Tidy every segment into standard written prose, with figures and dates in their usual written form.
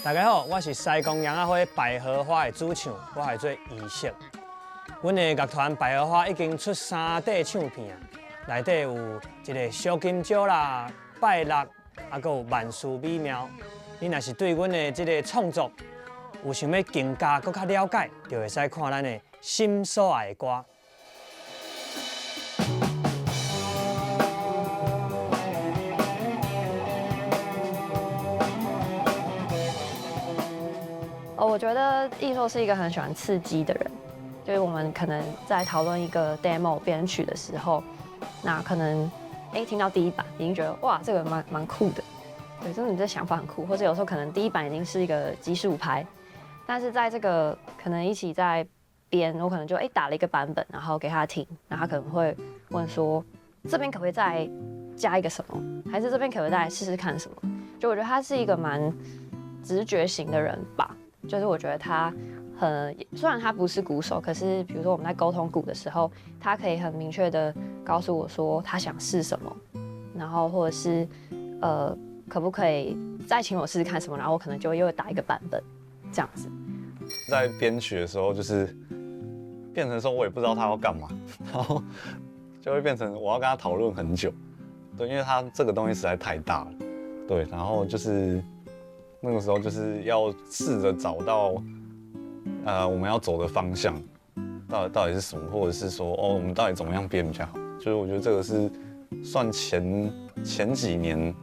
大家好，我是西贡楊仔花百合花的主唱，我係做儀式。阮的樂團百合花已經出三塊唱片啊，內底有一個小金蕉啦、拜六，啊，閣有萬事美妙。你若是對阮的這個創作有想欲更加閣較了解，就會使看咱的心所愛的歌。哦，我覺得易碩是一個很喜歡刺激的人，就是我們可能在討論一個 demo 編曲的時候，那可能哎聽到第一版已經覺得哇，這個蠻酷的，對，就是你這想法很酷，或者有時候可能第一版已經是一個75拍，但是在這個可能一起在編，我可能就哎打了一個版本，然後給他聽，然後他可能會問說，這邊可不可以再加一個什麼，還是這邊可不可以再試試看什麼？就我覺得他是一個蠻直覺型的人吧。就是我覺得他很，雖然他不是鼓手，可是比如說我們在溝通鼓的時候，他可以很明確的告訴我說他想試什麼，然後或者是可不可以再請我試試看什麼，然後我可能就又打一個版本，這樣子。在編曲的時候，就是變成說我也不知道他要幹嘛，然後就會變成我要跟他討論很久，對，因為他這個東西實在太大了，對，然後就是。那個時候就是要試着找到，我們要走的方向，到底是什麼，或者是說，哦，我們到底怎麼樣編比較好？就是我覺得這個是算前幾年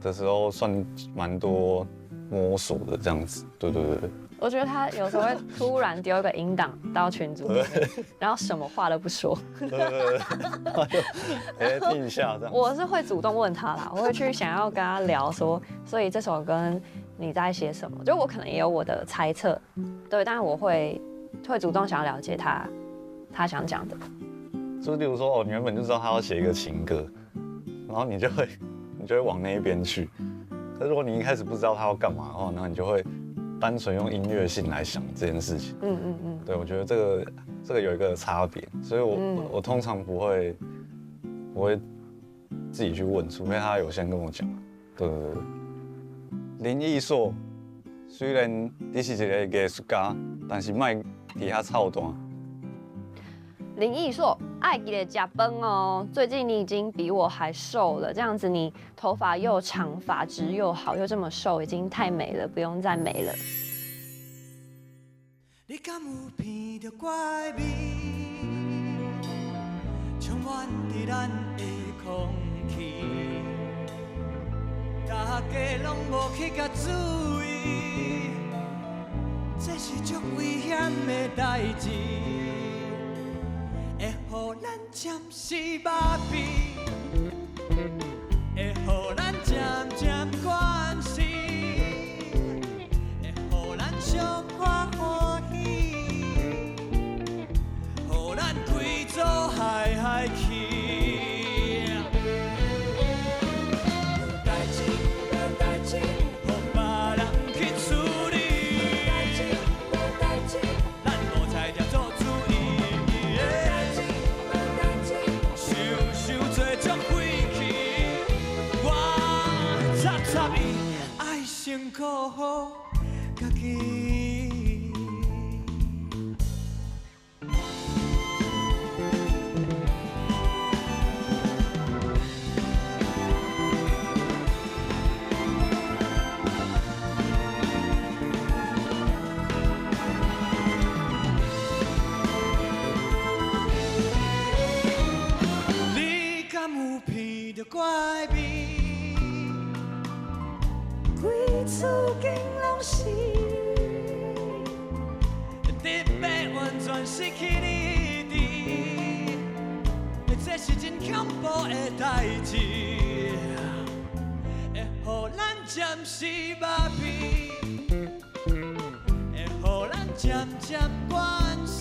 的時候，算蠻多摸索的這樣子。對對對對。我覺得他有時候會突然丟一個音檔到群組裡面，然後什麼話都不說。對對對，就哎聽一下這樣。我是會主動問他啦，我會去想要跟他聊說，所以這首歌你在寫什麼？就我可能也有我的猜測，對，但我會主動想要了解他想講的。就例如說，哦，你原本就知道他要寫一個情歌，然後你就會往那一邊去。可是如果你一開始不知道他要幹嘛的話，那你就會單純用音樂性來想這件事情。對，我覺得這個有一個差別，所以我通常不會自己去問，除非他有先跟我講。對對對。林易碩，雖然你是一個藝術家，但是莫佇遐操蛋。林易碩，愛記得呷飯哦。最近你已經比我還瘦了，這樣子你頭髮又長，髮質又好，又這麼瘦，已經太美了，不用再美了。你敢有鼻著怪味，充滿佇咱的空氣，大家攏無去共注意，這是足危險的代誌。會予咱暫時麻痹，會予咱漸漸慣勢，會予咱小可歡喜，予咱規組嗨嗨去。無代誌，無代誌，予別人去處理。無代誌，無代誌，咱無才調做主意。想想做足晦氣，我插插伊，愛先顧好家己。你敢有鼻著怪味？規厝間攏是，特別完全失去理智，這是真恐怖的代誌，會予咱暫時麻痹，會予咱漸漸慣勢，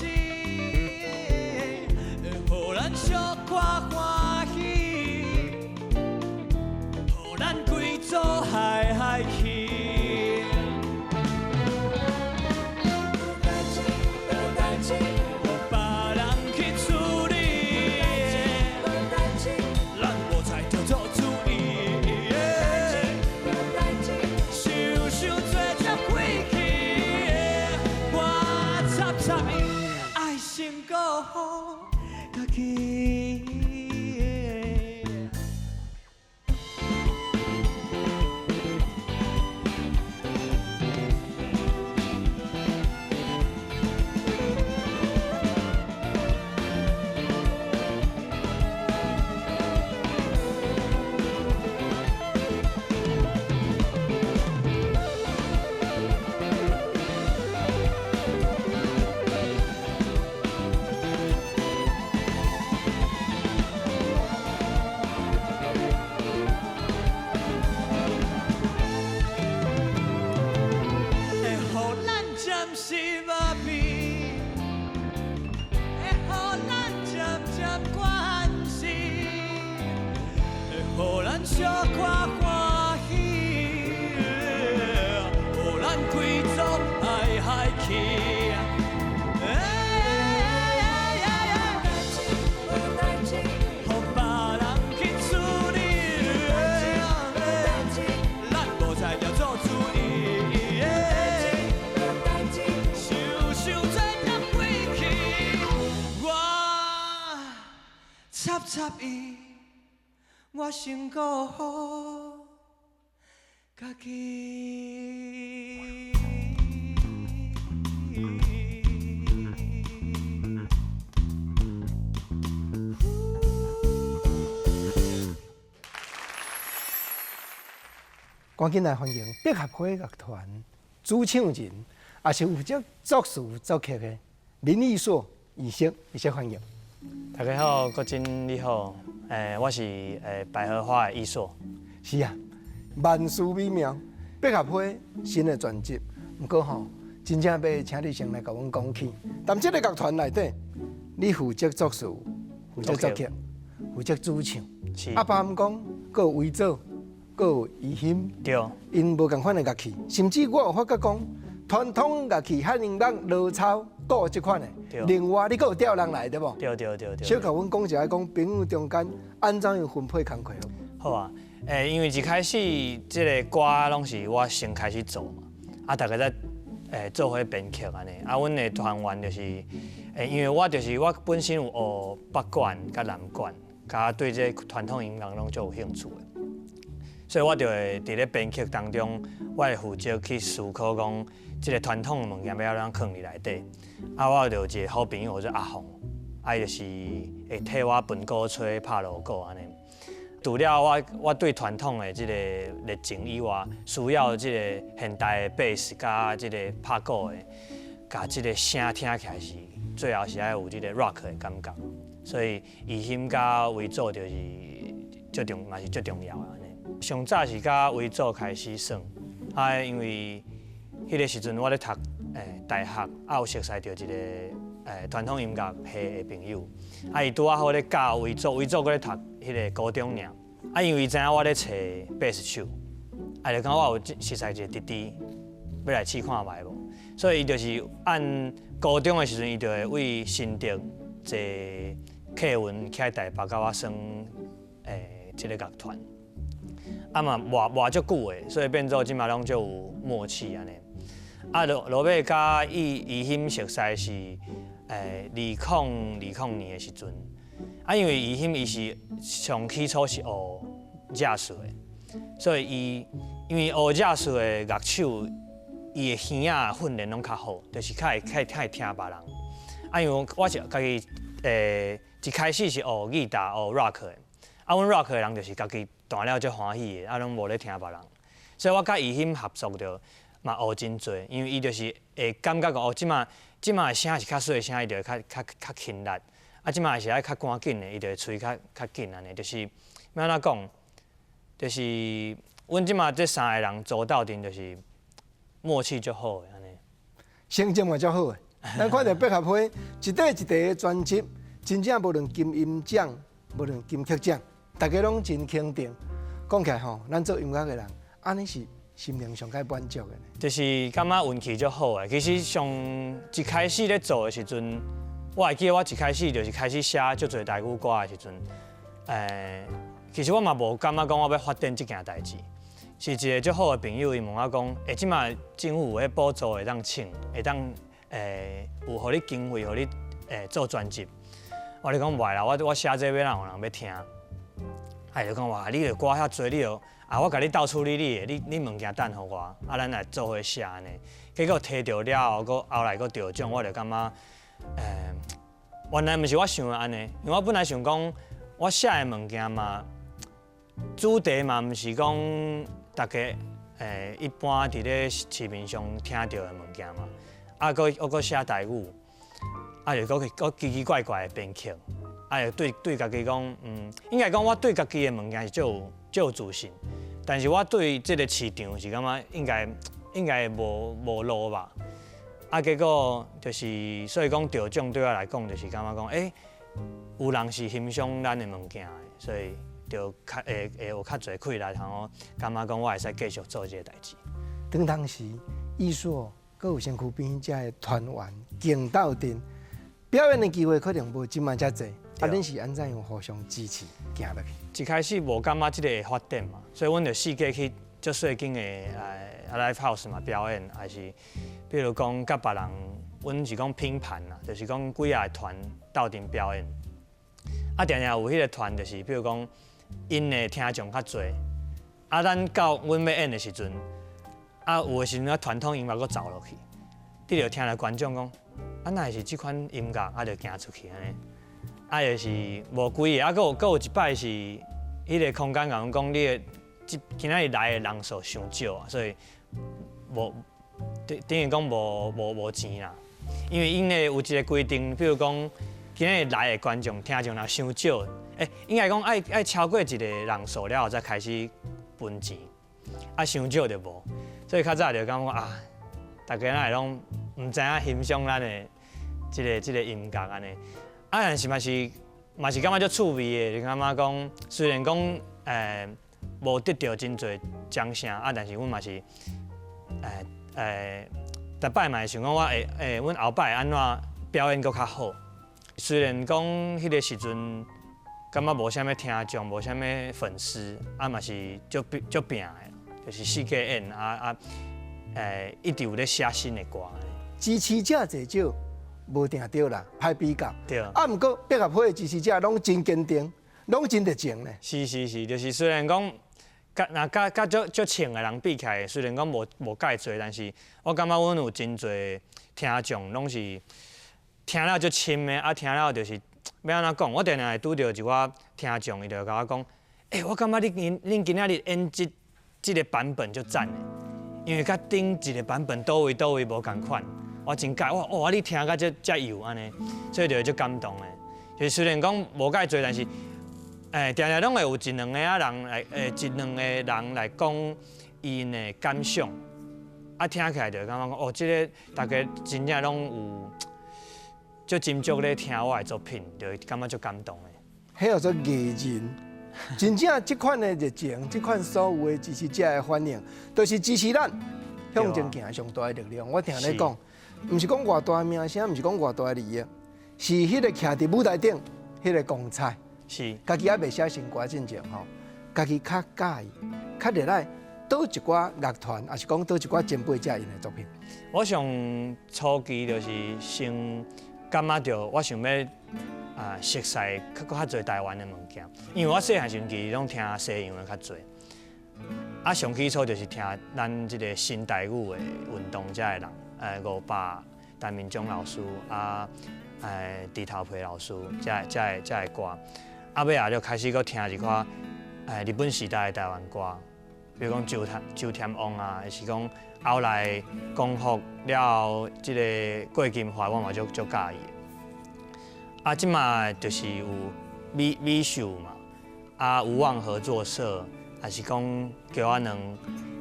會予咱小可歡喜，予咱規組嗨嗨去。無代誌，無代誌，予別人去處理。無代誌，咱無才調做主意。無代誌，想想做足晦插伊，愛先顧好家己。會予咱暫時麻痹，會予咱漸漸慣勢，會予咱小可歡喜，予咱規組愛海去。予別人去處理，咱無才調做主意。想想這才飛去，我插插伊，我先顧好家己。趕緊來歡迎百合花樂團主唱人，也是負責作詞作曲的林義碩醫生，醫生歡迎。大家好，國珍你好，我是百合花的義碩。是啊，萬事美妙，百合花新的專輯，毋過吼，真正欲請你先來共阮講起。但這个樂團內底，你負責作詞、負責作曲、負責主唱，是。啊，包含講，閣有維祖，閣有怡欣，𪜶無仝款的樂器，甚至我有發覺講，傳統樂器漢音樂、鑼操、鼓這款的，另外你閣有調人來對無？對對對對。小共阮講一下，講朋友中間按怎樣分配工課？好啊，因為一開始這个歌攏是我先開始做嘛，啊，大家在做伙編曲按呢，啊，阮的團員就是，因為我就是我本身有學北管佮南管，佮對這个傳統音樂攏足有興趣的，所以我就會佇咧編曲當中，我會負責去思考講，這个傳統的物件欲按怎囥佇內底。啊，我就有一個好朋友叫做阿鳳，啊，伊就是會替我分鼓吹、拍鑼鼓按呢。除了我對傳統的這个熱情以外，需要這个現代的貝斯佮這个拍鼓的，共這个聲聽起來是最後是愛有這个 rock 的感覺。所以怡欣佮維祖就是足重，嘛是足重要的按呢。上早是佮維祖開始耍，啊，因為彼个時陣我咧讀大學，啊有熟似著一个傳統音樂系的朋友，啊伊拄仔好咧教維祖，維祖閣咧讀彼个高中爾，啊因為伊知影我咧揣貝斯手，啊就感覺我有熟似一个弟弟，欲來試看覓無，所以伊就是按高中的時陣，伊就會為新竹坐客運起來台北，佮我耍這个樂團，啊嘛活活足久的，所以變做這馬攏足有默契按呢。啊，落落尾佮伊欣熟似是2020年的時陣，啊，因為怡欣伊是上起初是學爵士的，所以伊因為學爵士的樂手，伊的耳仔訓練攏較好，就是較會較會聽別人。啊，因為我是家己一開始是學吉他、學 rock 的，啊，阮 rock 的人就是家己彈了足歡喜的，啊，攏無咧聽別人，所以我佮怡欣合作著嘛學真濟，因為伊就是會感覺講哦，這馬的聲是較細聲，伊就會較較較輕力；啊，這馬是愛較趕緊的，伊就會吹較較緊按呢。就是欲按怎講，就是阮這馬這三个人做鬥陣，就是默契足好的按呢。成績嘛足好的，咱看著百合花一塊一塊的專輯，真正無論金音獎，無論金曲獎，大家攏真肯定。講起來吼，咱做音樂的人，按呢是心靈上較滿足的。就是感覺運氣足好的。其實上一開始咧做的時陣，我會記得我一開始就是開始寫足濟台語歌的時陣，其實我嘛無感覺講我欲發展這件代誌。是一個足好的朋友，伊問我講，這馬政府有彼補助會當請，會當有予你經費，予你做專輯。我咧講袂啦，我寫這欲哪有人欲聽？啊，伊就講哇，你的歌遐濟，你就啊，我共你鬥處理你的，你物件等予我，啊，咱來做伙寫按呢。結果提著了後，閣後來閣得獎，我就感覺，原來毋是我想的按呢，因為我本來想講，我寫的物件嘛，主題嘛毋是講大家一般佇咧市面上聽著的物件嘛，啊，閣我閣寫台語，啊，就閣閣奇奇怪怪的編曲。啊，就對家己講，應該講我對家己的物件是足有自信，但是我對這個市場是感覺應該無路吧。啊，結果就是所以講得獎對我來講就是感覺講，有人是欣賞咱的物件的，所以就較會有較濟氣力，通我感覺講我會使繼續做這個代誌。當當時藝碩閣有身軀邊遮的團員勁鬥陣，表演的機會可能無這擺遮濟。啊，恁是按怎樣互相支持行落去？一開始無感覺這個會發展嘛，所以阮就四界去足細間的live house 嘛表演，還是比如講佮別人，阮是講拼盤啦，就是講幾仔個團鬥陣表演。啊，定定有彼個團，就是比如講，𪜶的聽眾較濟，啊，咱到阮欲演的時陣，啊，有的時陣啊，傳統音樂閣走落去，你就聽著觀眾講，啊，哪會是這款音樂，啊，就行出去按呢。啊，就是無幾个，啊，閣有一擺是彼個空間共阮講，你的這今仔日來的人數傷少啊，所以無等於講無錢啦。因為𪜶的有一個規定，比如講今仔日來的觀眾聽眾若傷少，應該講愛超過一個人數了後才開始分錢，啊，傷少就無。所以較早就感覺啊，大家哪會攏毋知影欣賞咱的這個音樂按呢。啊，但是嘛是感覺足趣味的，就感覺講雖然講無得著真濟掌聲啊，但是阮嘛是逐擺嘛會想講我會阮後擺會按怎表演閣較好。雖然講彼個時陣感覺無啥物聽眾，無啥物粉絲，啊嘛是足足拚的，就是四界演啊啊一直有咧寫新的歌。支持者濟少，無定著啦，歹比較。對。啊，毋過百合花的支持者攏真堅定，攏真熱情咧。是是是，就是雖然講，佮若佮足足銃的人比起來，雖然講無蓋濟，但是我感覺阮有真濟聽眾攏是聽了足深的，啊聽了就是欲按怎講，我定定會拄著一寡聽眾，伊就共我講，我感覺恁今仔日演這個版本足讚的，因為佮頂一個版本佗位佗位無仝款。我真佮意，我哇！你聽甲這遮幼按呢，所以就會足感動的。就是雖然講無蓋濟，但是定定攏會有一兩個仔人來，一兩個人來講𪜶的感想，啊，聽起來就會感覺講，哦，這個大家真正攏有足斟酌咧聽我的作品，就會感覺足感動的。彼叫做藝人，真正這款的熱情，這款所有的支持者的反應，就是支持咱向前行上大的力量。我聽你講，毋是講偌大的名聲，毋是講偌大的利益，是彼個徛佇舞台頂，彼個光彩。家己猶未寫新歌進前吼，家己較佮意、較熱愛佗一寡樂團，抑是講佗一寡前輩者𪜶的作品。我上初期就是先感覺著，我想欲熟悉較濟台灣的物件，因為我細漢時陣其實攏聽西洋的較濟。啊，上起初就是聽咱這個新台語的運動遮的人，伍佰、陳明忠老師啊，豬頭皮老師，遮的歌。啊，尾仔就開始閣聽一寡日本時代的台灣歌，比如講周添旺啊，抑是講後來光復了後，這個郭金華我嘛足佮意的。啊，這馬就是有美美秀嘛，啊，無望合作社，抑是講橋仔卵，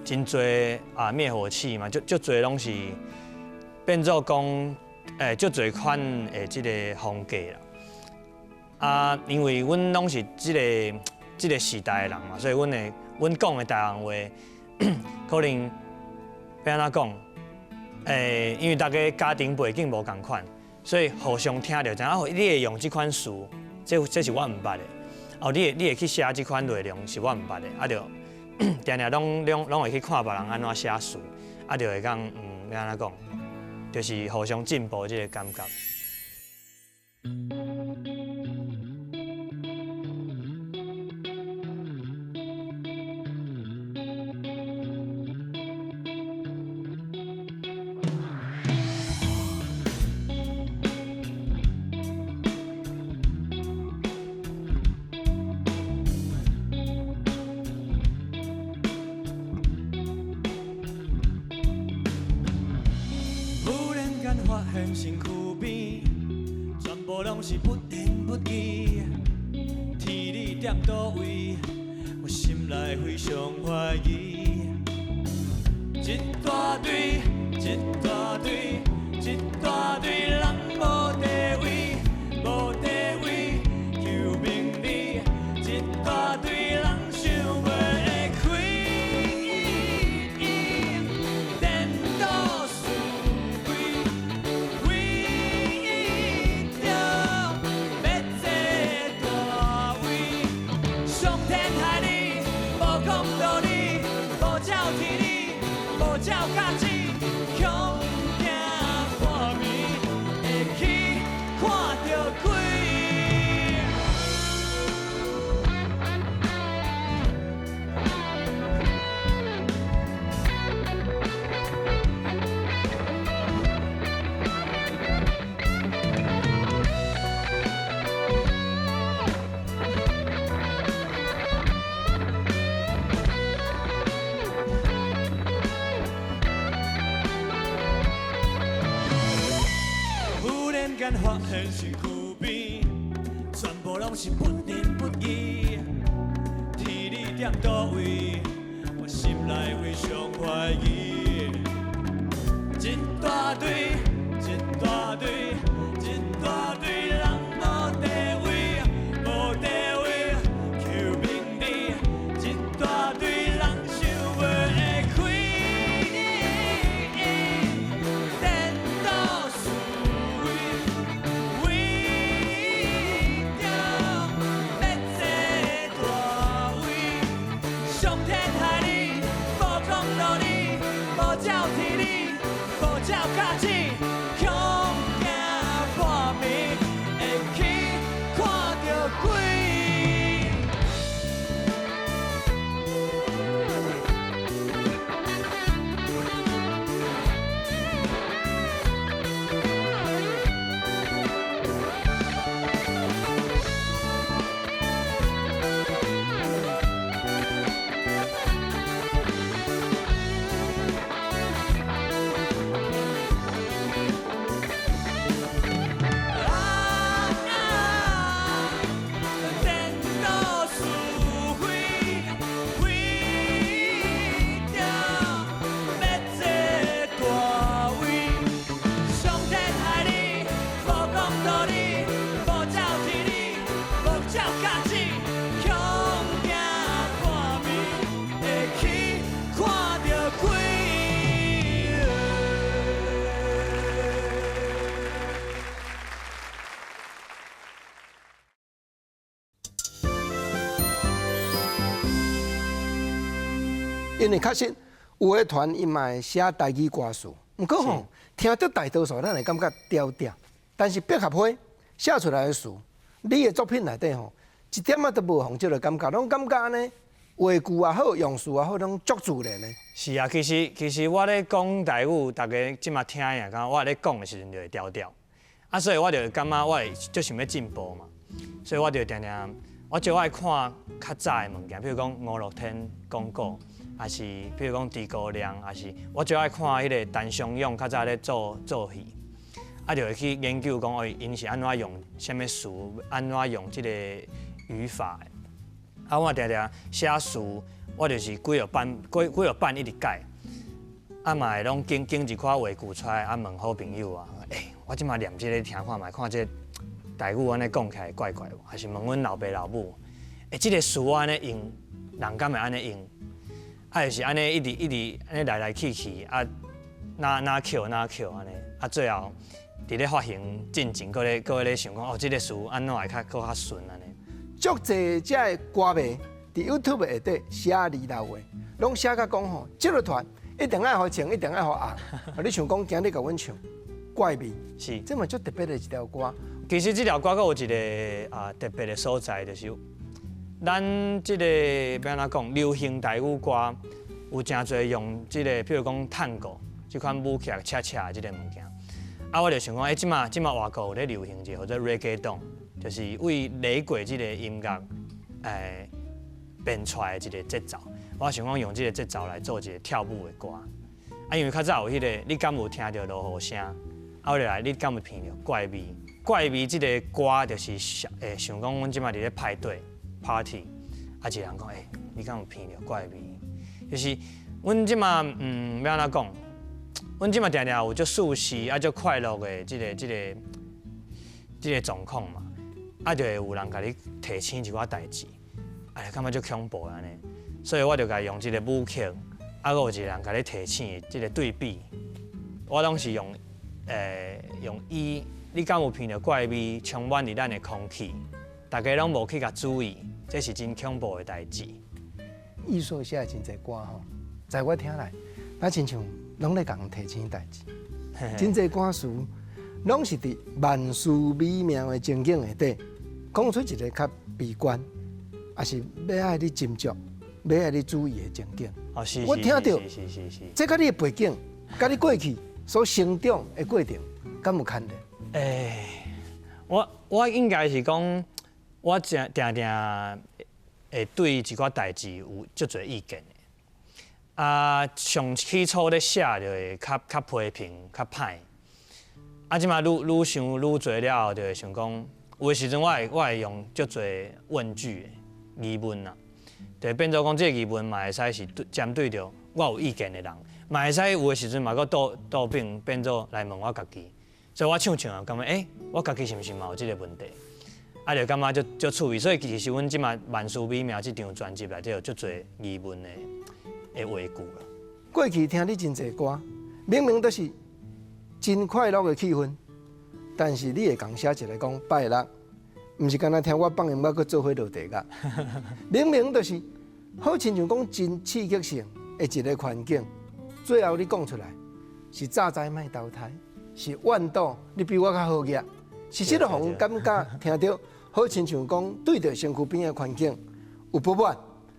真濟啊滅火器嘛，足濟攏是變做講足濟款的這個風格啦。啊，因為阮攏是這個時代的人嘛，所以阮講的台灣話，可能欲按怎講？因為大家家庭背景無仝款，所以互相聽著，知影哦，你會用這款詞，這是我毋捌的。哦，你會去寫這款內容是我毋捌的，啊，就定定攏會去看別人按怎寫詞，啊，就會講欲按怎講？就是互相進步這个感覺。忽然間發現身軀邊，全部攏是不仁不義。天理踮佗位，我心內非常懷疑。一大堆，一大堆，一大堆人無地位，無地位，求名利，一大堆人想袂開。顛倒思維，為著欲坐大位，傷天害理，無講道理，無照天理，無照價值，恐驚半暝會去看著鬼。忽然間發現身軀邊，全部攏是不仁不義。天理踮佗位，我心內非常懷疑。一大堆，一大堆，一大堆人無地位，無地位，求名利，一大堆人想袂開。顛倒思維，為著欲坐大位，傷天害理，無講道理，無照天理，無照價值，恐驚半暝會去看著鬼。啊啊！顛倒思維，為著欲坐大位，傷天害理，無講道理，無照天理，無照價值，恐驚半暝會去看著鬼。因為確實有的團伊嘛會寫台語歌詞，毋過吼聽著大多數咱會感覺調調，但是百合花寫出來的詞，你的作品內底吼一點仔都無予這个感覺，攏感覺按呢話句也好，用詞也好，攏足自然的。是啊，其實我咧講台語，大家這馬聽的，感覺我咧講的時陣就會調調，啊，所以我就感覺我會足想欲進步嘛，所以我就定定，我就愛看較早的物件，比如講吳樂天講古，還是比如講諸葛亮，還是我就愛看彼个陳松勇較早咧做戲，啊，就會去研究講，哦，𪜶是按怎用啥物詞，按怎用這个語法的。啊，我定定寫詞，我就是幾號版，幾號版一直改，啊嘛會攏揀揀一寡話句出來，啊問好朋友啊，欸，我這馬念這个聽看覓，看這个台語按呢講起來怪怪無？還是問阮老爸老母，欸，這个詞我按呢用，人敢會按呢用？啊，就是按呢一直一直按呢來來去去，啊，哪哪抾哪抾按呢，啊，最後佇咧發行進前，閣咧想講，哦，這个詞按怎會較閣較順按呢？足濟遮的歌迷佇 YouTube 下底寫字留話，攏寫甲講吼，這个團一定愛予穿，一定愛予紅。你想講今日共阮唱，怪味，是。這嘛足特別的一條歌。其實這條歌閣有一個特別的所在，就是咱這個欲按怎講，流行台語歌有誠濟用這個，譬如講探戈這款舞曲恰恰的這個物件。啊，我就想講，欸，這馬外國有咧流行一個叫做 Reggaeton，就是為雷鬼這個音樂變出來的一個節奏。我想講用這個節奏來做一個跳舞的歌。啊，因為較早有彼個，你敢有聽著落雨聲？啊，後來你敢有聞著怪味？怪味這個歌就是想，想講阮這馬佇咧派對 party，啊，一個人講，欸，你敢有聞著怪味？就是阮這馬，欲按怎講？阮這馬定定有足舒適啊，足快樂的這個狀況嘛，啊，就會有人共你提醒一寡代誌，哎，感覺足恐怖按呢。所以我就共用這個舞曲，啊，閣有一個人共你提醒的這個對比，我攏是用伊，你敢有聞著怪味充滿佇咱的空氣？大家攏無去共注意，這是真恐怖的代誌。藝碩寫的真濟歌吼，在我聽來，若親像攏咧共人提醒代誌。真濟歌詞攏是佇萬事美妙的情景下底，講出一個較悲觀，抑是欲愛你斟酌、欲愛你注意的情景。哦，是。我聽著，這佮你的背景，佮你過去所成長的過程，敢有牽連？欸，我應該是講，我誠定定會對一寡代誌有足濟意見的。啊，上起初咧寫就會較批評、較歹。啊，這馬愈愈想愈濟了後，就會想講，有的時陣我會用足濟問句的疑問啊，就變做講這個疑問嘛會使是對針對著我有意見的人，嘛會使有的時陣嘛閣倒倒變變做來問我家己。所以我唱唱啊，感覺欸，我家己是毋是嘛有這個問題？啊，就感覺足足趣味。所以其實阮這馬萬事美妙這張專輯內底有足濟疑問的話句啦。過去聽你真濟歌，明明都是真快樂的氣氛，但是你會共寫一個講拜六，毋是干焦聽我放音樂，閣做伙落地獄。明明就是好親像講真刺激性的一個環境，最後你講出來是早知莫投胎，是怨賭你比我較好額，是這個予人感覺聽著好親像講對著身軀邊的環境有不滿，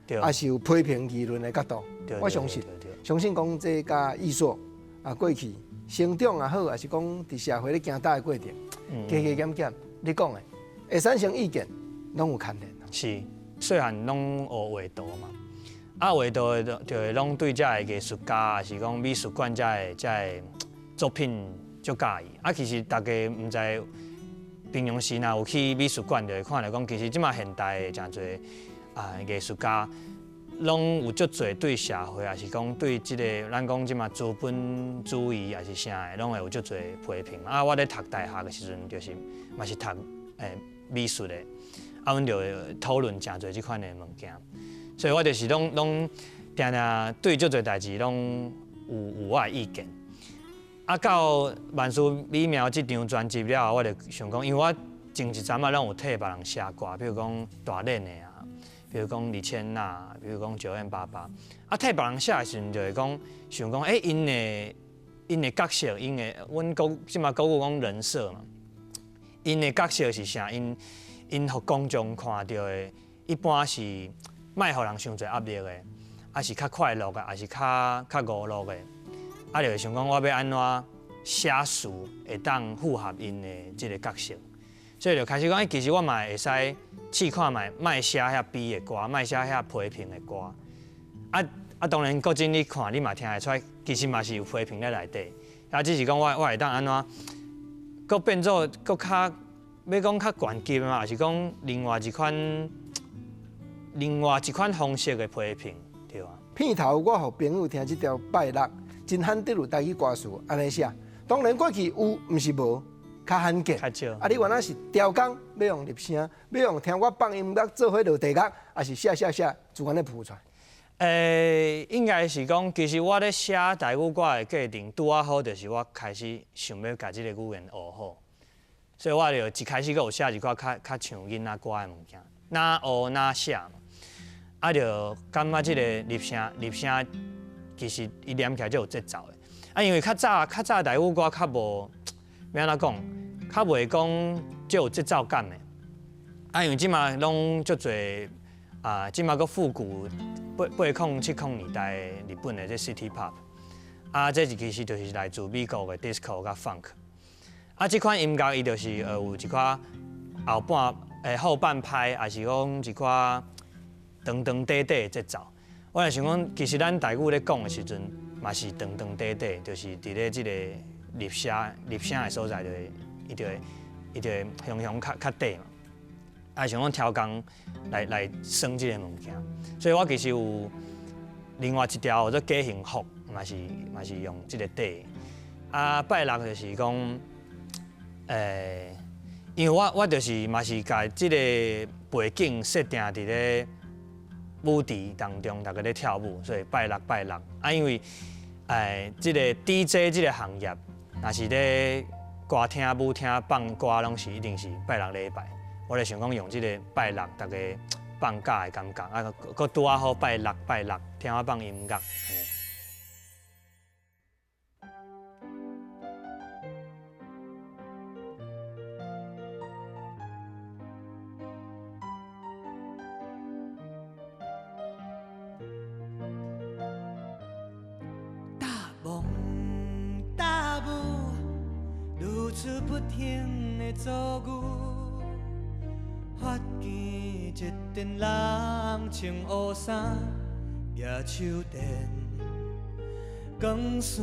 抑是有批評議論的角度。我相信，相信講這佮藝碩啊，過去成長也好，抑是講佇社會咧行動的過程，加加減減，你講的會產生意見，攏有牽連。是，細漢攏學畫圖嘛，啊畫圖就會攏對遮个藝術家，抑是講美術館遮個作品足佮意。啊，其實大家毋知平常時若有去美術館，就會看著講，其實這馬現代的誠濟啊藝術家，攏有足濟對社會，抑是講對這個咱講這馬資本主義，抑是啥的，攏會有足濟批評。啊，我咧讀大學的時陣，就是嘛是讀美術的，啊，阮就會討論誠濟這款的物件。所以我就是攏攏定定對足濟代誌攏有我的意見。啊，到萬事美妙這張專輯了後，我就想講，因為我前一陣仔攏有替別人寫歌，比如講大練的啊，比如講李千娜，比如講9m88，啊，替別人寫的時陣就會講，想講，欸，𪜶的角色，𪜶的，阮講這馬國語講人設嘛，𪜶的角色是啥？𪜶予公眾看著的，一般是莫予人傷濟壓力的，抑是較快樂的，抑是較娛樂的，啊，就會想講我欲按怎寫詞會當符合𪜶的這個角色，所以就開始講，欸，其實我嘛會使試看覓，莫寫遐悲的歌，莫寫遐批評的歌。啊啊，當然，國真你看，你嘛聽會出來，其實嘛是有批評佇內底。啊，只是講我會當按怎，閣變做閣較欲講較懸級嘛，抑是講另外一款方式的批評，對啊。片頭我予朋友聽這條拜六，真罕得有台語歌詞按呢寫。當然過去有，毋是無。較罕見，啊！你原來是調工欲用入聲，欲用聽我放音樂做伙落地獄，抑是寫寫寫，自然咧浮出來？欸，應該是講，其實我咧寫台語歌的過程，拄仔好就是我開始想欲共這個語言學好，所以我就一開始閣有寫一寡較較像囡仔歌的物件，哪學哪寫嘛，啊，就感覺這個入聲入聲，其實伊念起來就有節奏的，啊，因為較早較早台語歌較無。欲按怎講，較袂講足有節奏感的。啊，因為這馬攏足濟啊，這馬閣復古八八空七空年代日本的這 City Pop，啊，這是其實就是來自美國的 Disco 佮 Funk。啊，這款音樂伊就是有一寡後半後半拍，抑是講一寡長長短短的節奏。我就想講，其實咱台語咧講的時陣，嘛是長長短短，就是佇咧這個入聲入聲的所在，就會伊就會伊就會雄雄較較短嘛。啊，想講超工來來耍這个物件，所以我其實有另外一條叫做假幸福，嘛是嘛是用這个短。啊，拜六就是講，因為我我就是嘛是共這个背景設定佇咧舞池當中，逐家咧跳舞，所以拜六拜六。啊，因為這个 DJ 這个行業，若是咧歌廳舞廳放歌，攏是一定是拜六禮拜。我就想講用這个拜六，逐家放假的感覺，啊，閣拄仔好拜六拜六聽我放音樂。大夢大霧，如此不停的遭遇。發現一陣人穿烏衫，舉手電，光線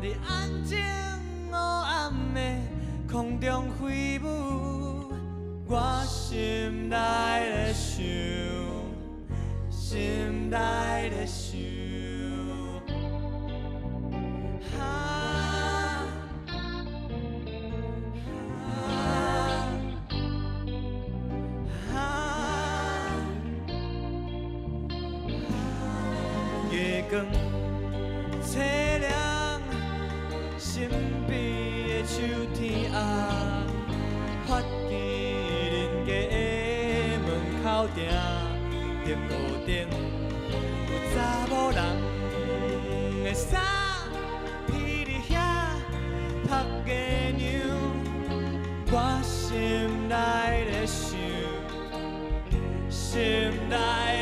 佇安靜黑暗的空中飛舞，我心內咧想，心內咧想。啊啊月光凄涼，神秘的秋天啊，發現人家的門口埕著路燈，有查某人的衫披佇遐曝月娘，我心內咧想，心內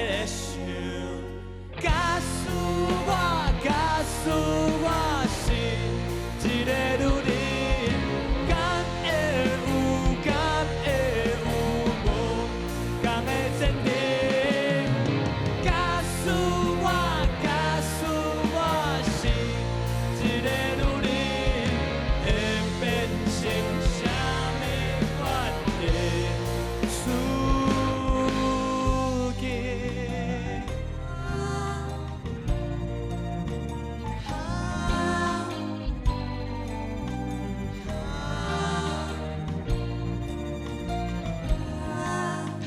咧想。假使我，假使我是一个女人，敢會有，敢會有無仝的前程？假使我，假使我是一个女人，會變成啥物款的處境？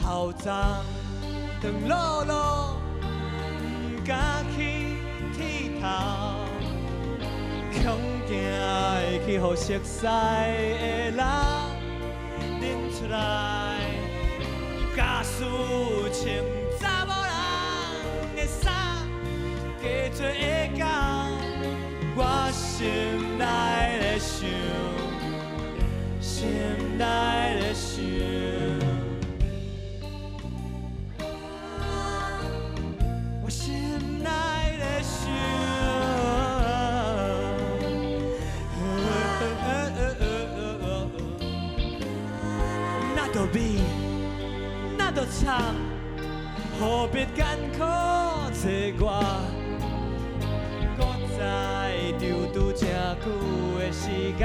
頭鬃長漉漉，不敢去剃頭，恐驚會去予熟似的人認出來。假使穿查某人的衫，加做會到，我心內咧想，心內咧想。我心內咧想，若著美，若著慘，何必艱苦找我？閣再踌躇這久的時間，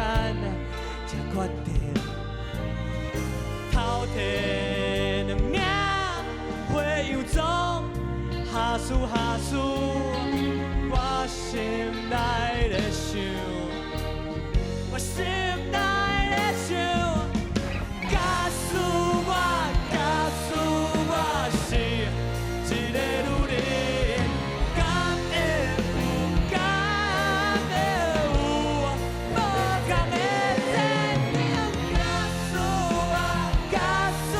才決定偷提兩領花洋裝。哈斯哈斯，我心內咧想，我心內咧想。假使我，假使我是一个女人，敢會有，敢會有無仝的前程？假使我，假使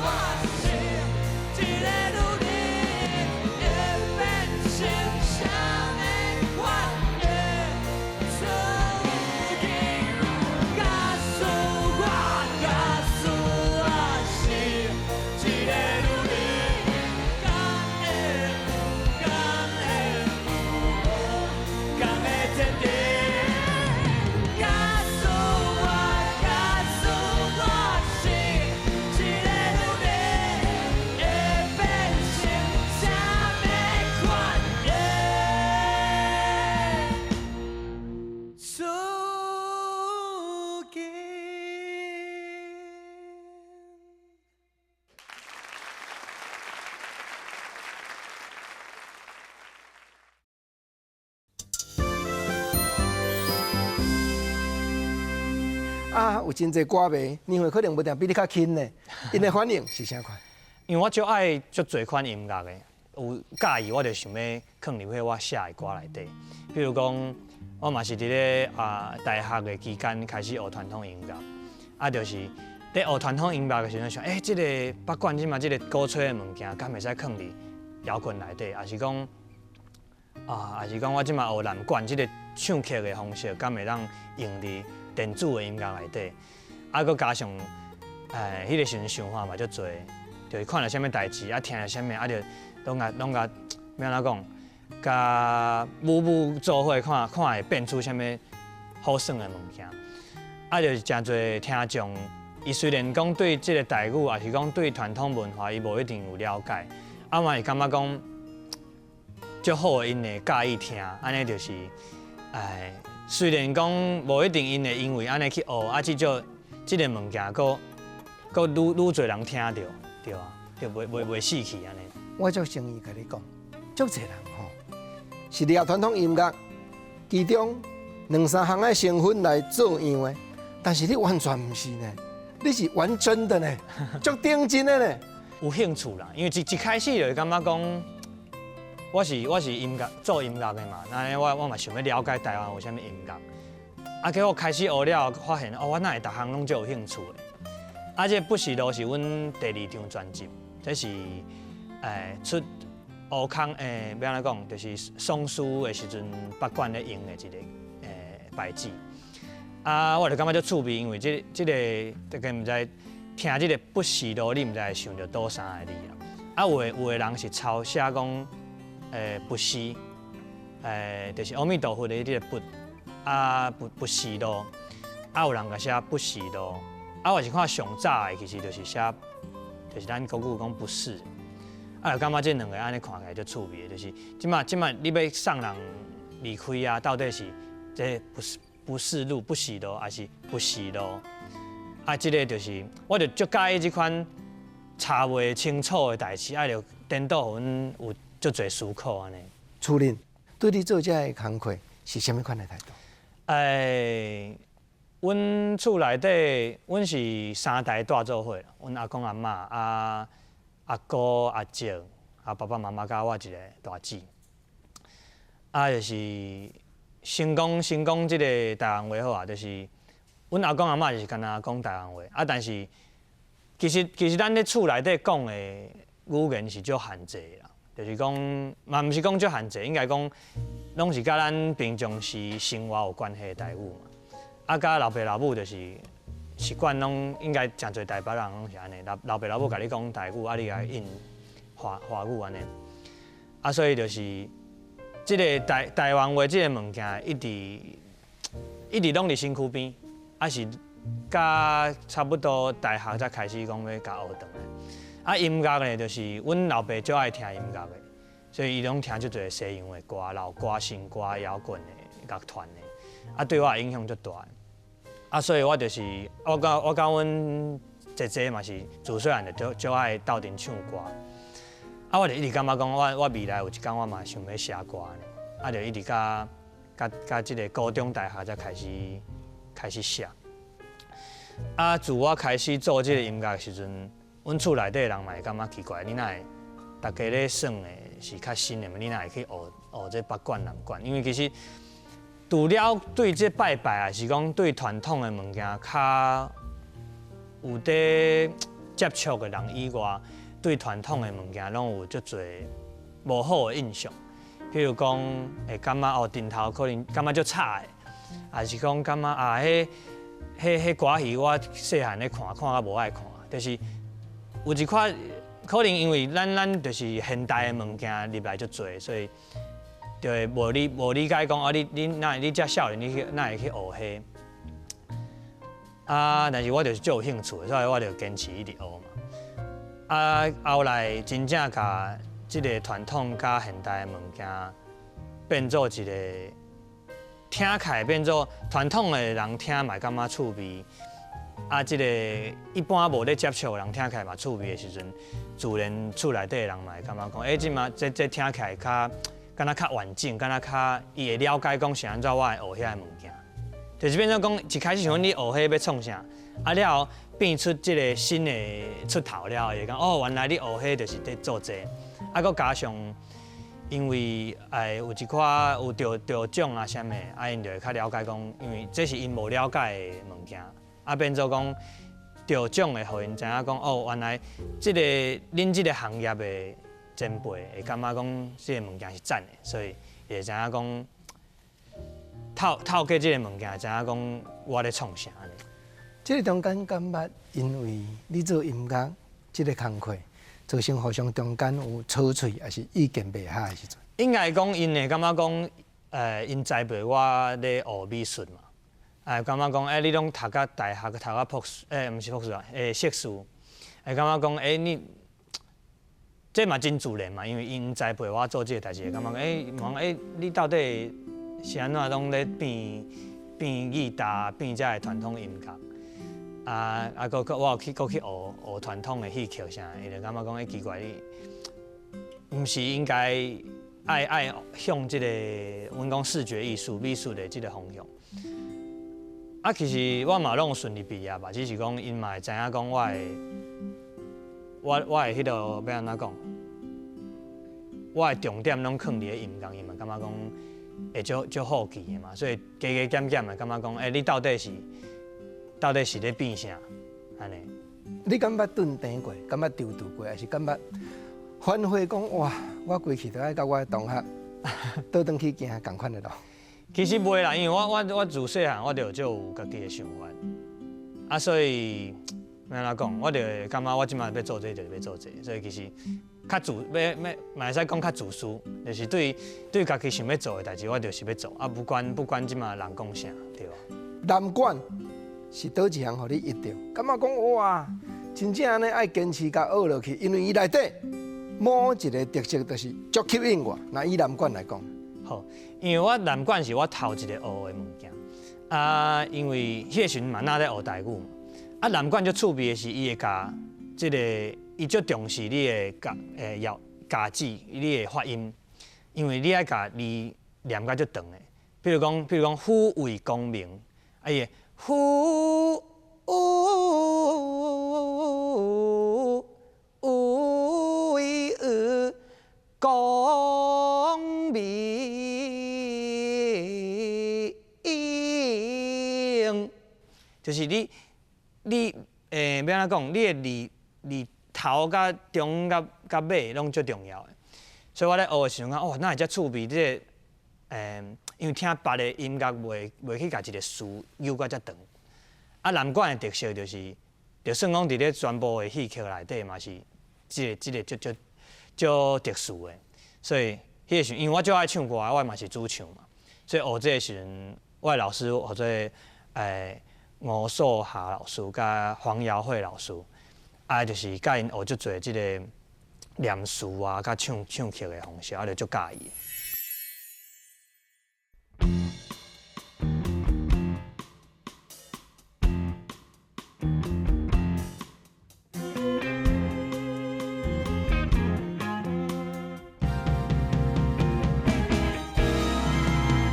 我是一个女人，會變成啥物款的處境？啊，有真濟歌迷年歲可能無定比你較輕呢，𪜶的反應是啥款？因為我足愛足濟款音樂的，有佮意我就想欲囥入去我寫的歌內底。比如講，我嘛是佇咧大學的期間開始學傳統音樂，啊，就是咧學傳統音樂的時陣想，欸，這個北管這馬這個鼓吹的物件，敢會使囥佇搖滾內底，抑是講我這馬學南管這個唱曲的方式，敢會當用佇電子的音樂內底，啊，閣加上，彼個時陣想法嘛足濟，就是看著啥物代誌，啊，聽著啥物，啊，就攏共攏共，欲按怎講，共舞舞做伙看看會變出啥物好耍的物件，啊，就是誠濟聽眾，伊雖然講對這個台語，抑是講對傳統文化，伊無一定有了解，啊嘛會感覺講，足好，𪜶會佮意聽，按呢就是，雖然講無一定𪜶會因為按呢去學，啊，至少這個物件閣閣愈愈濟人聽著，對啊，就袂死去按呢。我足誠意共你講，足濟人吼是掠傳統音樂，其中兩三項的成分來做樣的，但是你完全毋是呢，你是玩真的呢，足頂真的呢。有興趣啦，因為一開始就感覺講，我是音樂做音樂的嘛，那我嘛想欲了解台灣有啥物音樂，啊，結果開始學了，發現哦，我哪會逐項攏足有興趣的。啊，這不死路是阮第二張專輯，這是出烏空欲按怎講，就是喪事的時陣，北管咧用的一個牌子。啊，我就感覺足趣味，因為這個大家毋知聽這個不死路，你毋知會想著佗三個字啦。啊，有的人是抄寫講不死，就是阿彌陀佛的這個不，啊不死路，啊有人共寫不死路，啊我是看上早的，其實就是寫，就是咱國語講不是，啊就感覺這兩個按呢看起來足趣味的，就是這馬你欲送人離開啊，到底是這不是路不死路，抑是不死路？啊，這個就是我就足佮意這款查袂清楚的代誌，啊就顛倒予阮有足濟思考按呢。厝恁對你做這个工課是啥物款的態度？阮厝內底，阮是三代蹛做伙啦。阮阿公阿嬤、啊阿姑阿叔、啊爸爸媽媽佮我一個大姊。啊，就是先講這個台灣話好啊，就是阮阿公阿嬤就是干焦講台灣話，啊，但是其實咱咧厝內底講的語言是足限制的啦，就是講嘛，毋是講足限制，應該講攏是佮咱平常時生活有關係的台語嘛。啊，佮老爸老母就是習慣攏應該誠濟台北人攏是按呢，老爸老母共你講台語，啊，你共應華語按呢。啊，所以就是這個台灣話這個物件一直一直攏佇身軀邊，啊是佮差不多大學才開始講欲共學轉來。啊，音樂呢，就是阮老爸足愛聽音樂的，所以伊攏聽足濟西洋的歌、老歌、新歌、搖滾的樂團的，啊，對我影響足大。啊，所以我就是我佮阮姐姐嘛是自細漢就足愛鬥陣唱歌。啊，我就一直感覺講，我未來有一工我嘛想欲寫歌呢。啊，就一直佮這個高中、大學才開始寫。啊，自我開始做這個音樂的時陣，阮厝內底的人嘛會感覺奇怪，你哪會大家咧耍的是較新的嘛？你哪會去學學這北管南管？因為其實除了對這拜拜，抑是講對傳統的物件較有佇接觸的人以外，對傳統的物件攏有足濟無好的印象。譬如講，會感覺哦，陣頭可能感覺足吵的，抑是講感覺啊，彼歌戲我細漢咧看，看甲無愛看，就是有一款可能因為咱就是現代的物件入來足濟，所以就會無理解講啊，你這少年你去哪會去學彼？啊，但是我就是足有興趣的，所以我就堅持一直學嘛。啊，後來真正共這個傳統佮現代的物件變做一個聽起來變做傳統的人聽嘛會感覺趣味，啊，這個一般無咧接觸的人聽起來嘛趣味的時陣，自然厝內底的人嘛會感覺講，欸，這馬這聽起來較敢若較完整，敢若較伊會了解講是按怎我會學遐个物件。就是變做講一開始想講你學彼欲創啥，啊了後變出這个新的出頭了後，會講哦，原來你學彼就是佇做這个，啊，閣加上因為有一寡有得得獎啊啥物，啊𪜶就會較了解講，因為這是𪜶無了解的物件，啊變做講得獎會予𪜶知影講哦，原來這个恁這个行業的前輩會感覺講這个物件是讚的，所以會知影講透透過這个物件，知影講我咧創啥按呢。這个中間敢捌因為你做音樂這个工課，造成互相中間有吵喙，抑是意見袂合的時陣？應該講，𪜶會感覺講，𪜶栽培我咧學美術嘛，感覺講，你攏讀甲大學，讀甲博士，毋是博士啊，碩士，會感覺講，你這嘛真自然嘛，因為𪜶栽培我做這个代誌，會感覺講，問，你到底是按怎攏咧變變吉他，變遮个傳統音樂？啊啊！閣閣我有去閣去學學傳統的戲曲啥，伊就感覺講，奇怪，你毋是應該愛愛向這个阮講視覺藝術、美術的這个方向。啊，其實我嘛攏順利畢業吧，只是講𪜶嘛會知影講我的我我的彼个欲按怎講，我的重點攏囥佇咧音樂，伊嘛感覺講會足足好奇的嘛，所以加加減減嘛感覺講，你到底是？到底是咧變啥？按呢？你敢捌頓轉過？敢捌躊躇過？抑是敢捌反悔講哇？我規氣都愛佮我的同學倒轉去行仝款的路？其實袂啦，因為我我我自細漢我就足有家己的想法，啊，所以欲按怎講，我就會感覺我這擺欲做這個就是欲做這個，所以其實較自欲欲嘛會使講較自私，就是對對家己想欲做的代誌，我就是欲做，啊，不管不管這擺人講啥，對。南管是佗一項予你得著？感覺講哇，真正按呢愛堅持共學落去，因為伊內底某一个特色就是足吸引我。若以南管來講，好，因為我南管是我頭一个學的物件，啊，因為彼個時陣嘛若咧學台語嘛，啊，南管足趣味的是，伊會共這个，伊足重視你的咬咬咬字，你的發音，因為你愛共字念甲足長的，比如講，比如講，虎衛功名，啊伊會。虎衛功名，就是你你欲按怎講？你的字字頭佮中佮佮尾攏足重要的。所以我咧學的時陣，哦，哪會遮趣味？這个因為聽別个音樂袂袂去共一个詞扭甲遮長。啊，南管的特色就是，就算講佇咧全部的戲曲內底嘛是這个這个足足足特殊的。所以彼个時陣，因為我足愛唱歌，我嘛是主唱嘛，所以學這个時陣，我的老師號做吳素霞老師佮黃瑤慧老師，啊，就是教𪜶學足濟這个念詞啊，佮唱唱曲的方式，啊，就足佮意。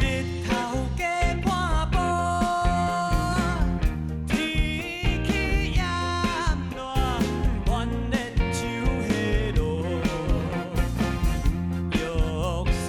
日頭加半晡，天氣炎熱，怨念像火爐，約束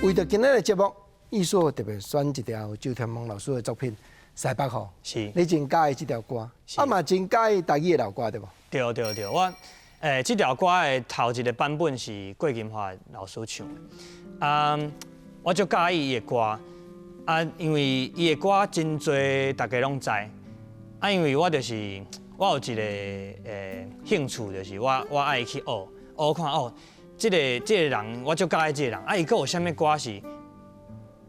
為著今仔日的節目，藝碩特別選一條周天夢老師的作品《西北雨》。你真佮意這條歌，啊嘛真佮意台語的老歌對無？對對對，我這條歌的頭一个版本是郭金華老師唱的，啊，我足佮意伊的歌，啊，因為伊的歌真濟，大家攏知，啊，因為我就是我有一个興趣，就是我愛去學學看哦，這个人我足佮意這个人，啊，伊閣有啥物歌是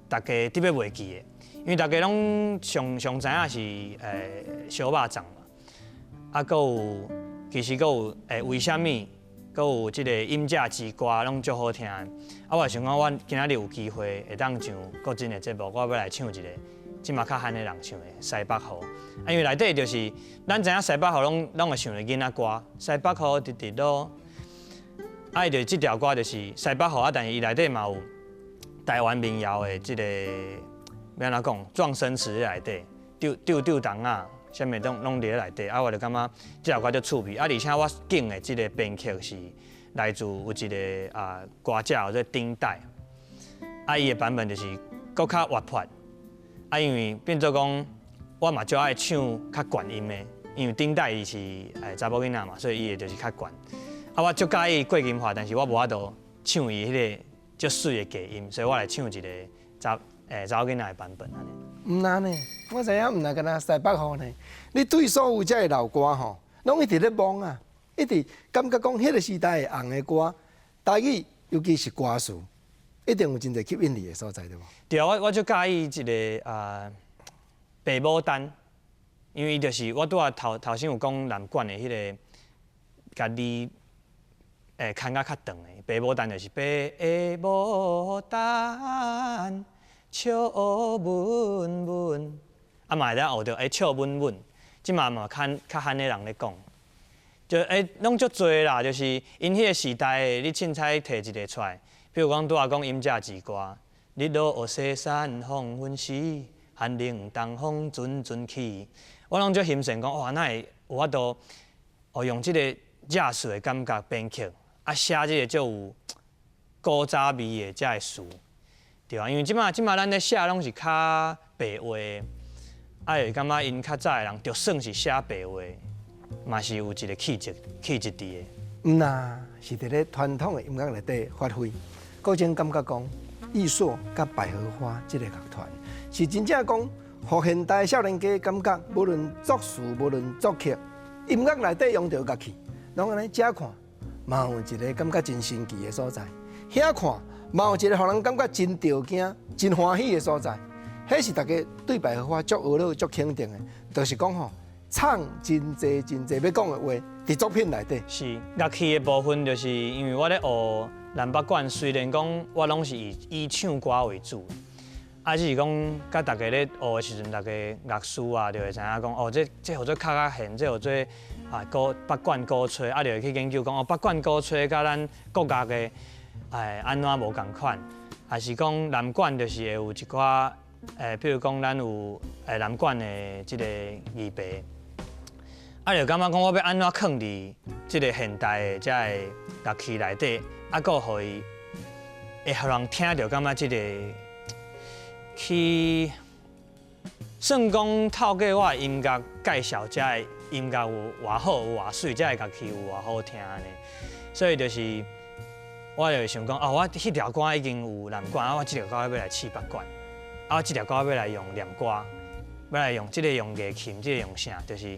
大家特別袂記的，因為大家攏上上知影是燒肉粽嘛，啊，閣有。其實閣有為啥物？閣有這个飲者之歌攏足好聽的。啊，我想講，我今仔日有機會會當上國珍的節目，我欲來唱一个這馬較罕的人唱的《西北雨》。啊，因為內底就是咱知影西北雨攏會想著囡仔歌，西北雨直直落。啊，伊就這條歌就是西北雨啊，但是伊內底嘛有台灣民謠的這个欲按怎講，狀聲詞內底，丟丟丟東仔。啥物攏攏佇咧內底，啊，我就感覺這條歌足趣味，啊，而且我揀的這个編曲是來自有一个歌者叫做丁代，啊，伊的版本就是閣較活潑，啊，因為變做講我嘛足愛唱較懸音的，因為丁代伊是查某囡仔嘛，所以伊的就是較懸，啊，我足佮意郭金華，但是我無法度唱伊彼个足媠的低音，所以我來唱一个查某囡仔的版本按呢。毋若呢，我知影毋若干焦西北雨呢。你對所有這个老歌吼，攏一直咧摸啊，一直感覺講彼个時代紅的歌，台語尤其是歌詞，一定有真濟吸引你的所在，對無？對啊，我足佮意一个白牡丹，因為伊就是我拄仔頭頭先有講南管的彼个，共字牽甲較長的白牡丹就是白牡丹。笑悶悶，啊嘛會當學著笑悶悶，這馬嘛較較罕的人咧講，就攏足濟啦，就是𪜶彼个時代的，你凊彩提一个出來，比如講拄仔講飲者之歌，日落西山黃昏時，寒冷東風陣陣起，我攏足欣羨講，哇，哪會有法度哦用這个爵士的感覺編曲，啊寫這个足有古早味的這个詞。對啊，因為這馬這馬咱咧寫攏是較白話，啊會感覺𪜶較早的人就算是寫白話，嘛是有一个氣質氣質佇的。毋若是佇咧傳統的音樂內底發揮，個人感覺講，藝碩佮百合花這个樂團是真正講，予現代少年家感覺，無論作詞無論作曲，音樂內底用著樂器，攏按呢這看，嘛有一个感覺真神奇的所在，遐看。嘛有一个予人感覺真著驚、真歡喜的所在，彼是大家對百合花足呵咾、足肯定的，就是講吼，唱真濟真濟欲講的話，佇作品內底。是樂器的部分，就是因為我咧學南北管，雖然講我攏是以唱歌為主，啊，只是講佮大家咧學的時陣，大家樂師啊，就會知影講哦，這號做較較弦，這號做啊北管鼓吹，啊，就會去研究講哦，北管鼓吹佮咱國樂的。按怎無仝款，還是講南管就是會有一寡，比如講咱有南管的這个預備，啊，就感覺講我欲按怎囥佇這个現代的這个樂器內底，啊，閣予伊會予人聽著感覺這个去算講透過我的音樂介紹這个音樂有偌好有偌媠，這个樂器有偌好聽按呢，所以就是。我就想講，哦，我彼條歌已經有南管，啊，我這條歌欲來試北管，啊，我這條歌欲來用念歌，欲來用這个用月琴，這个用啥，就是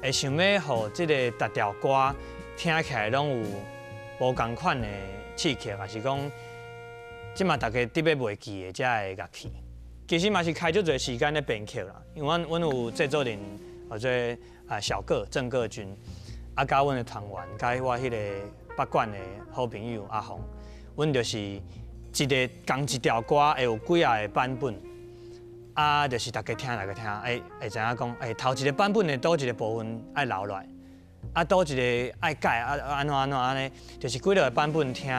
會想欲予這个逐條歌聽起來攏有無仝款的刺激，抑是講這馬大家特別袂記的這个樂器，其實嘛是開足濟時間咧編曲啦，因為阮有製作人或者小個鄭個軍，啊，佮阮的團員，佮我彼个。北管的好朋友阿紅，阮就是一个仝一條歌會有幾仔個版本，啊，就是大家聽大家聽，會知影講，頭一个版本的佗一个部分愛留落來，啊，佗一个愛改，啊，按怎按怎按呢，就是幾个版本聽，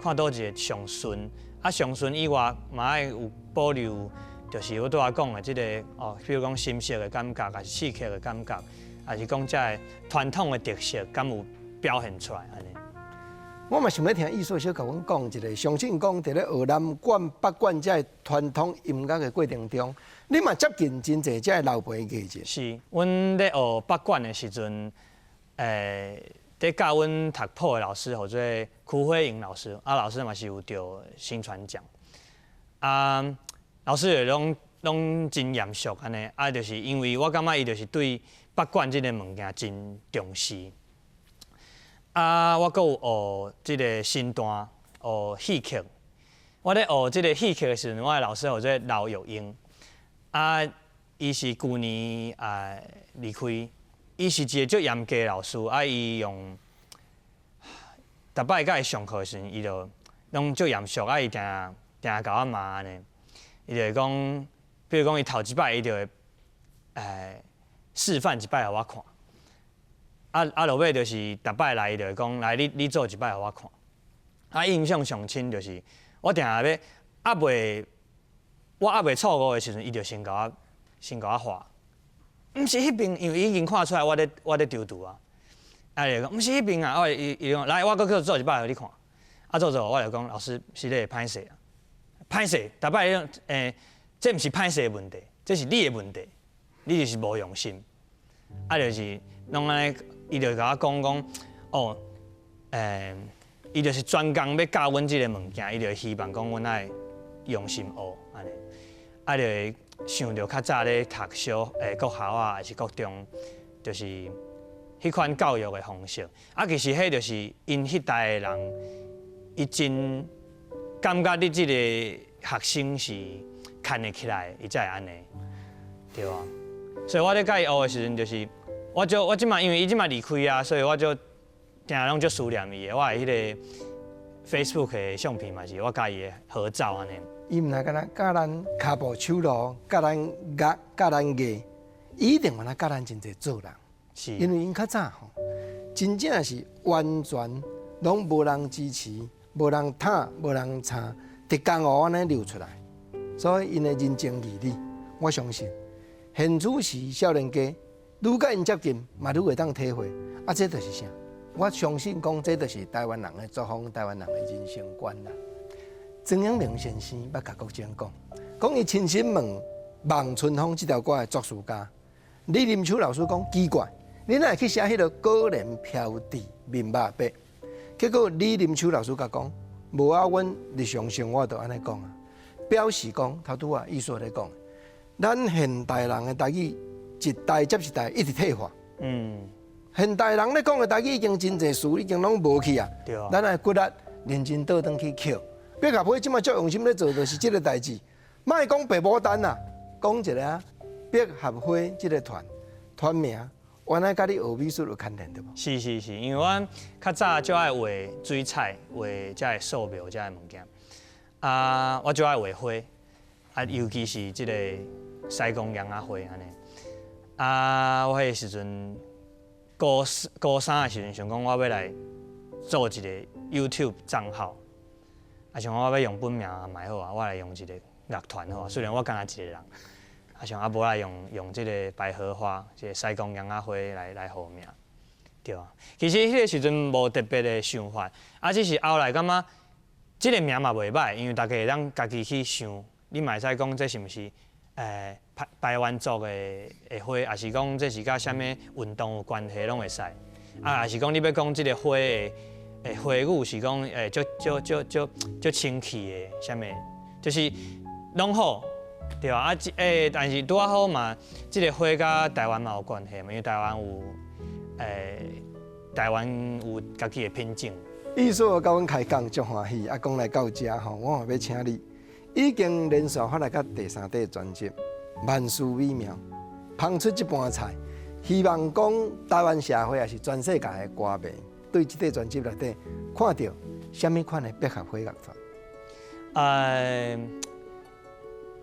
看佗一个上順，啊，上順以外嘛愛有保留，就是我拄仔講的這个哦，比如講心色的感覺，抑是刺激的感覺，抑是講這个傳統的特色，敢有表現出來按呢？我嘛想欲聽易碩小共阮講一下，相信講佇咧學南管、北管這个傳統音樂的過程中，你嘛接近真濟這个老輩藝人。是，阮咧學北管的時陣，佇教阮讀譜的老師，號做柯輝瑩老師，啊，老師嘛是有得薪傳獎。啊，老師就攏真嚴肅按呢，啊，就是因為我感覺伊就是對北管這个物件真重視。啊，我閣有學這个身段，學戲曲。我咧學這个戲曲的時陣，我的老師號做劉玉英。啊，伊是舊年啊離開，伊是一个足嚴格的老師。啊，伊用逐擺共伊上課的時陣，伊就攏足嚴肅。啊，伊定定共我罵按呢。伊就會講，比如講，伊頭一擺伊就會示範一擺予我看。啊，落尾就是逐擺來，伊就會講，來，你做一擺予我看。啊，印象上深就是我定定欲我猶未錯誤的時陣，伊就先共我話，毋是彼邊，因為伊已經看出來我咧丟丟啊。啊，伊就講毋是彼邊啊，我伊講來，我閣閣做一擺予你看。啊，做做我就講老師是咧歹勢啊，歹勢，逐擺這毋是歹勢的問題，這是你的問題，你就是無用心。啊，就是攏按呢，伊就共我講講，哦，伊就是專工欲教阮這个物件，伊就希望講阮愛用心學按呢，啊，就會想著較早咧讀小國校啊，抑是國中，就是彼款教育的方式。啊，其實彼就是𪜶彼代的人，伊真感覺你這个學生是牽會起來，伊才會按呢，對啊。所以我咧共伊學的時陣，就是我就我這馬因為伊這馬離開啊，所以我就定攏足思念伊的。我的彼个 Facebook 的相片嘛是我佮伊的合照按呢。伊毋若干焦教咱跤步手路，教咱樂，教咱藝，伊一定嘛教咱真濟做人。因為𪜶較早吼，真正是完全攏無人支持，無人疼，無人撐，佇江湖按呢流出來。所以𪜶的人情義理，我相信現此時少年家愈佮𪜶接近，嘛愈會當體會。啊，這就是啥？我相信講，這就是台灣人的作風，台灣人的人生觀啦。曾永明先生捌共國政講，講伊親身問《望春風》這條歌的作詞家李林秋老師講，奇怪，你哪會去寫彼个果然飄佇面肉白？結果李林秋老師共講，無啊，阮日常生活就按呢講啊，表示講頭拄仔意思咧講，咱現代人的台語一代接一代一直退化。現代人咧講的台語已經真濟詞已經攏無去啊。咱愛骨力認真倒轉去抾。百合花這馬足用心咧做，就是這个代誌。莫講白牡丹啦，講一下百合花這个團團名，原來佮你學美術有牽連對無？是是是，因為阮較早就愛畫水彩，畫這个素描這个物件。啊，我就愛畫花，啊，尤其是這个西貢楊仔花按呢。啊，我彼个時陣高三的時陣，想講我欲來做一个 YouTube 帳號。啊，想講我欲用本名嘛好啊，我來用一个樂團好啊。雖然我干焦一个人，啊，想啊無來用這个百合花，這个西貢楊仔花來號名，對啊。其實彼个時陣無特別的想法，啊，只是後來感覺這个名嘛袂䆀，因為大家會當家己去想，你嘛會使講這是毋是排灣族的花，抑是講這是佮啥物運動有關係，攏會使。啊，抑是講你欲講這个花的花語是講足足足足足清氣的，啥物，就是攏好，對啊。啊，但是拄仔好嘛，這个花佮台灣嘛有關係嘛，因為台灣有家己的品種。易碩佮阮開講足歡喜，啊，講來到遮吼，我嘛欲請你，已經連續發來到第三張專輯《萬事美妙》，芳出這盤菜，希望講台灣社會抑是全世界的歌迷，對這張專輯內底看著啥物款的百合花樂團？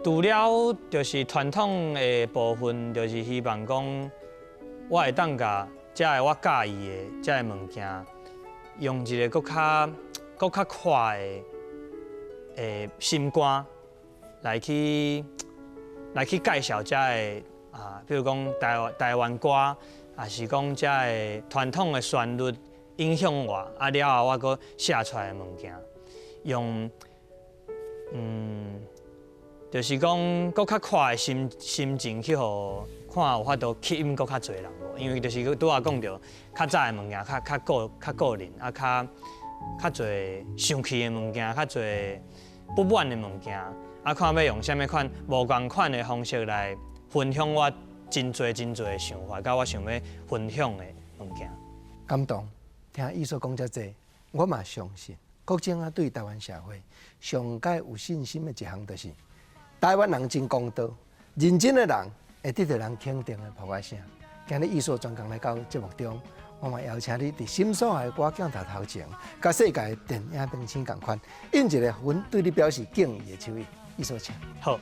除了就是傳統的部分，就是希望講我會當共這个我佮意的這个物件，用一个閣較闊的心肝來去介紹這个啊，比如講台灣歌，抑是講這个傳統的旋律。影响我，啊了后我閣寫出來的物件，用就是講閣較闊的心心情去予看有法度吸引閣較濟人無？因為就是拄仔講著較早的物件較較個較個人，啊較較濟生氣的物件，較濟不滿的物件，啊看欲用啥物款無仝款的方式來分享我真濟真濟的想法，佮我想欲分享的物件。感動，聽伊所講遮濟，我嘛相信，國政啊對台灣社會上蓋有信心的一項，就是台灣人真公道，認真的人會得到人肯定的拍仔聲。今日藝術專工來到節目中，我嘛邀請你佇心所愛的歌鏡頭頭前，佮世界電影明星仝款，印一個阮對你表示敬意的手印。藝術請。好。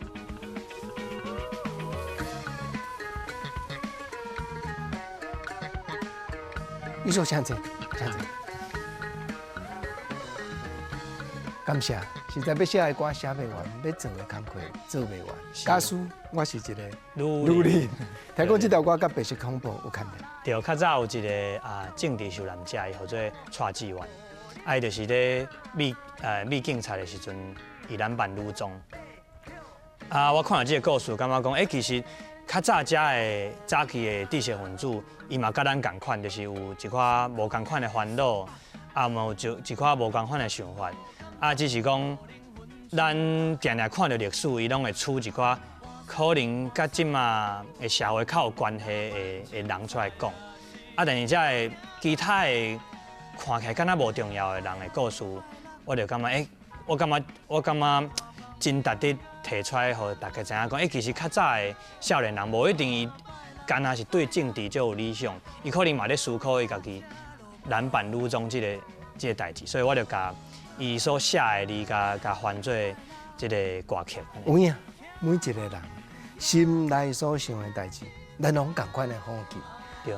藝術請坐，請坐。感謝，實在欲寫的歌寫袂完，欲做的工課做袂完。假使我是一个女人，聽講這條歌佮白色恐怖有牽連。對，較早有一个啊政治受難者，伊號做蔡志願，啊，伊就是咧美美警察的時陣，伊男扮女裝。啊，我看著這個故事，感覺講，欸，其實較早遮的早期的知識分子，伊嘛佮咱仝款，就是有一寡無仝款的煩惱，啊，嘛有一一寡無仝款的想法。啊，只是講，咱定定看著歷史，伊攏會取一寡可能佮這馬的社會較有關係的人出來講。啊，但是這个其他的看起來敢若無重要的人的故事，我就感覺，欸，我感覺真值得提出來，予大家知影講，欸，其實較早的少年人無一定伊敢若是對政治足有理想，伊可能嘛咧思考伊家己男扮女裝這个代誌，所以我就共伊所寫的字，共共翻做這个歌曲。有影，每一个人心內所想的代誌，咱攏仝款的好奇，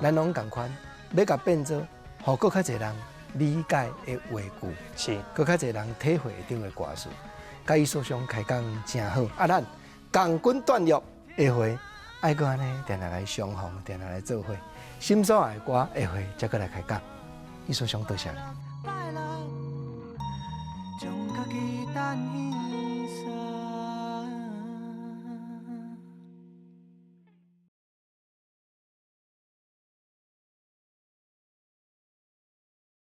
咱攏仝款欲共變做，予閣較濟人理解的話句，閣較濟人體會得著的歌詞，佮伊所想開講誠好。啊，咱共軍斷約，下回愛閣按呢定定來相逢，定定來做伙。心所愛的歌，下回才閣來開講。伊所想多謝。將家己等彼逝。